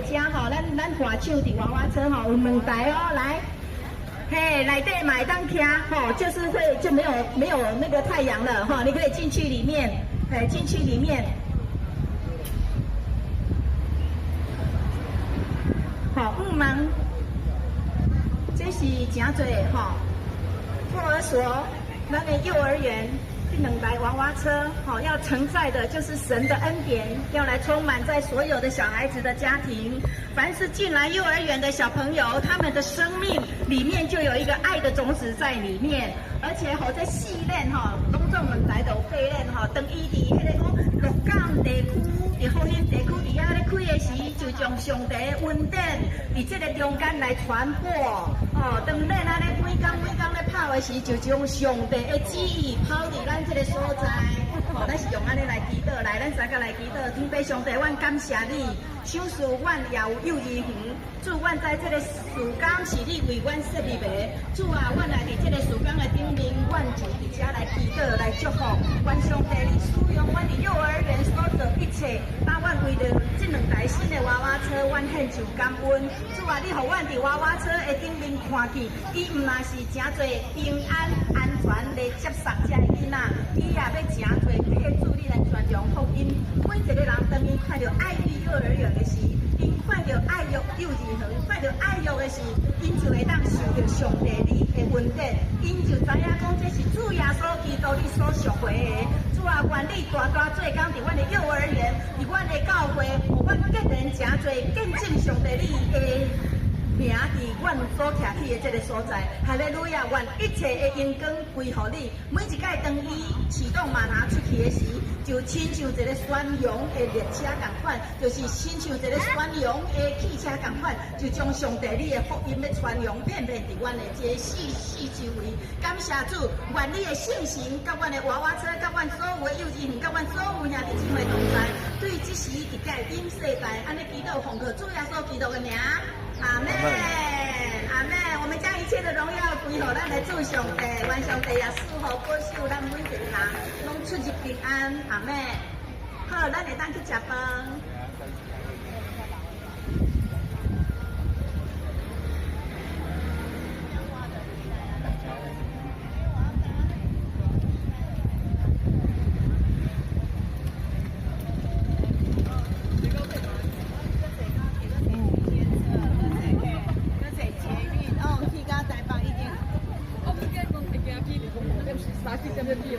下車吼，咱滑手佇娃娃車吼有兩台哦，來。嘿，內底嘛會當徛吼，就是會就沒有那個太陽了哈，你可以進去裡面，嘿，進去裡面。好，五芒，這是誠濟吼，托兒所，咱的幼兒園。這兩台娃娃車，好，要承載的就是神的恩典，要來充滿在所有的小孩子的家庭。凡是進來幼兒園的小朋友，他們的生命裡面就有一個愛的種子在裡面。而且吼，這四輪吼，攏總兩台都有八輪吼。當伊佇彼个講鹿港地區，佇福興地區佇遐咧開的時，就將上帝的恩典佇這个中間來傳播。哦，當咱按呢每工每工咧跑的時，就將上帝的旨意跑佇咱這个所在。哦，咱是用按呢來祈禱，來，咱三個來祈禱。天父上帝，阮感謝你，賞賜阮也有幼兒園。主，阮知這个時間是你為阮設立的。主啊，阮來佇這个時間的頂面，阮就佇遮來祈禱，來祝福。願上帝你使用阮佇幼兒園所做一切，當阮為著這兩台新的娃娃車，阮獻上感恩。主啊，你予阮佇娃娃車的頂面看見，伊毋但是誠濟平安安全來接送這个囡仔，伊也欲誠濟替主你來傳揚福音。每一個人當伊看著愛玉幼兒園的時，𪜶看著愛玉幼兒園，看著愛玉的時，𪜶就會當受著上帝你的恩典，𪜶就知影講這是主耶穌基督你所贖回的。主啊，願你大大做工佇阮的幼兒園，佇阮的教會，予阮結連誠濟見證上帝你的名佇阮所徛起的這个所在。哈利路亞！願一切的榮光歸予你。每一擺當伊啟動馬達出去的時，就親像一个宣揚的列車仝款，就是親像一个宣揚的汽車仝款，就將上帝你的福音欲傳揚遍遍佇阮的這个四周圍。感謝主，願你的聖神佮阮的娃娃車，佮阮所有的幼兒園，佮阮所有兄弟姊妹同在。對這時佇蓋頂世代，按呢祈禱奉靠主耶穌基督的名。阿們，阿們，我們將一切的榮耀歸予咱的主上帝，願上帝也賜福保守咱每一個人，攏出入平安。阿們，好，咱會當去食飯。 3、4點就起。